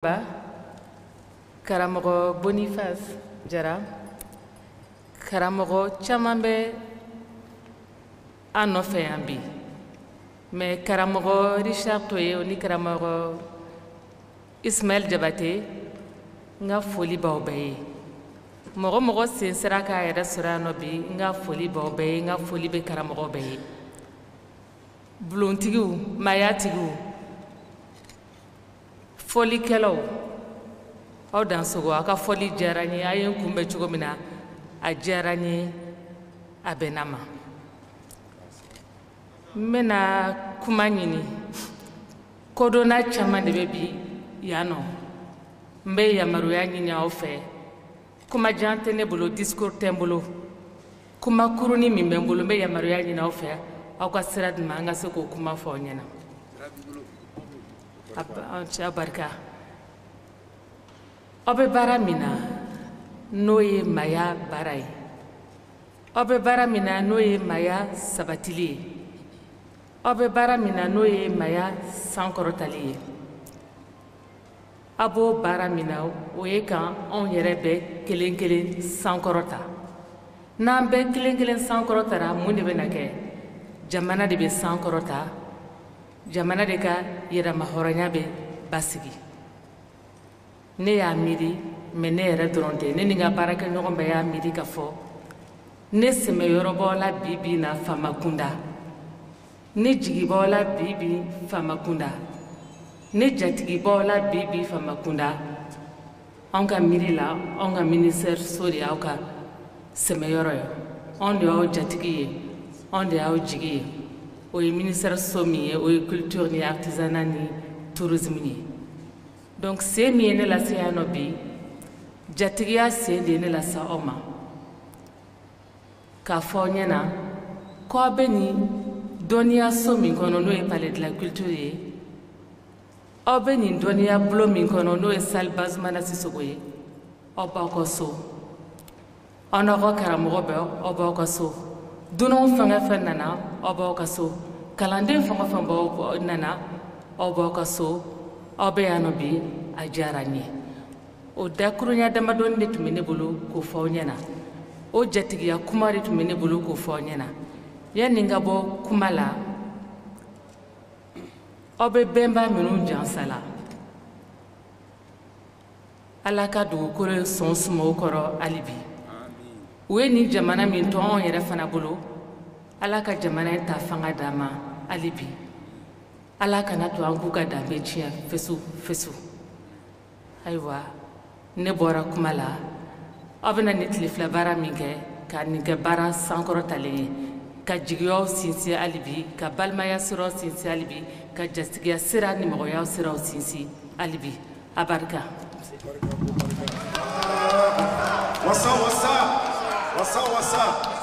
Ba, karamɔgɔ Boniface Jara, karamɔgɔ caman bɛ an nɔfɛ yan bi, mais karamɔgɔ Richard Toye, o ni karamɔgɔ Ismaël Jabate, n ka foli b'aw bɛɛ ye. Mɔgɔ mɔgɔ sen sera k'a yɛrɛ sɔrɔ yan nɔ bi, n ka foli b'aw bɛɛ ye, n ka foli bɛ karamɔgɔ bɛɛ ye. Bulontigiw, maayatigiw, fɔlikɛlaw, aw dansogo, aw ka fɔli diyara n ye. A ye n kunbɛn cogo min na, a diyara n ye, a bɛnna ma. N bɛna kuma ɲini. Kodɔnna caman de bɛ bi yan nɔ. N bɛ yamaruya ɲini aw fɛ. Kuma jan tɛ ne bolo, discours tɛ n bolo, kuma kurunin min bɛ n bolo, n bɛ yamaruya ɲini aw fɛ, aw ka sira di ma, an ka se k'o kuma fɔ aw ɲɛna. Aw barika. Aw bɛ baara min na, n'o ye maaya baara ye, aw bɛ baara min na, n'o ye maaya sabatili ye, aw bɛ baara min na, n'o ye maaya sankɔrɔtali ye, aw b'o baara min na, o ye kan anw yɛrɛ bɛɛ kelen kelen sankɔrɔta. N'an bɛɛ kelen kelen sankɔrɔtara, mun de bɛ na kɛ? Jamana de bɛ sankɔrɔta, jamana de ka yɛrɛmahɔrɔnya bɛ basigi. Ne y'a miiri, mais ne yɛrɛ dɔrɔn tɛ, ne ni n ka baarakɛɲɔgɔn bɛɛ y'a miiri k'a fɔ ne sɛmɛyɔrɔ b'aw la bi bi in na faama kunda, ne jigi b'aw la bi bi faama kunda, ne jatigi b'aw la bi bi faama kunda. Anw ka miiri la, anw ka ministère so de y'aw ka sɛmɛyɔrɔ ye, anw de y'aw jatigi ye, anw de y'aw jigi ye. O ye ministère so min ye, o ye culture ni artisanat ni tourisme ye. Donc sen min ye ne lase yan nɔ bi, jatigiya sen de ye ne lase aw ma, k'a fɔ aw ɲɛna k'aw bɛ nin dɔnniya so min kɔnɔ, n'o ye Palais de la Culture ye, aw bɛ nin dɔnniya bulon min kɔnɔ, n'o ye salle Bazumana Sisoko ye, aw b'aw ka so, aw n'aw ka karamɔgɔ bɛɛ, aw b'aw ka so, dunanw fɛn o fɛn nana, aw b'aw ka so, kalanden fɛn o fɛn b'aw nana, aw b'aw ka so. Aw bɛ yan nɔ bi, a diyara n ye. O dakurunya damadɔni de tun bɛ ne bolo k'o fɔ aw ɲɛna, o jatigiya kuma de tun bɛ ne bolo k'o fɔ aw ɲɛna. Yanni n ka bɔ kuma la, aw bɛ bɛnba minnu jansa la, Ala ka dugukolo sɔn sumaw kɔrɔ hali bi. U ye nin jamana min to anw yɛrɛ fana bolo, Ala ka jamana in ta fanga d'an ma hali bi. Ala kana to an k'u ka danbe tiɲɛ fesu fesu. Ayiwa, ne bɔra kuma la. Aw bɛna nin tile fila baara min kɛ, ka nin kɛ baara sankɔrɔtalen ye, ka jigiyaw sinsin hali bi, ka balimaya siraw sinsin hali bi, ka jatigiya sira ni mɔgɔya siraw sinsin hali bi. A barika. Wasa wasa wasa wasa.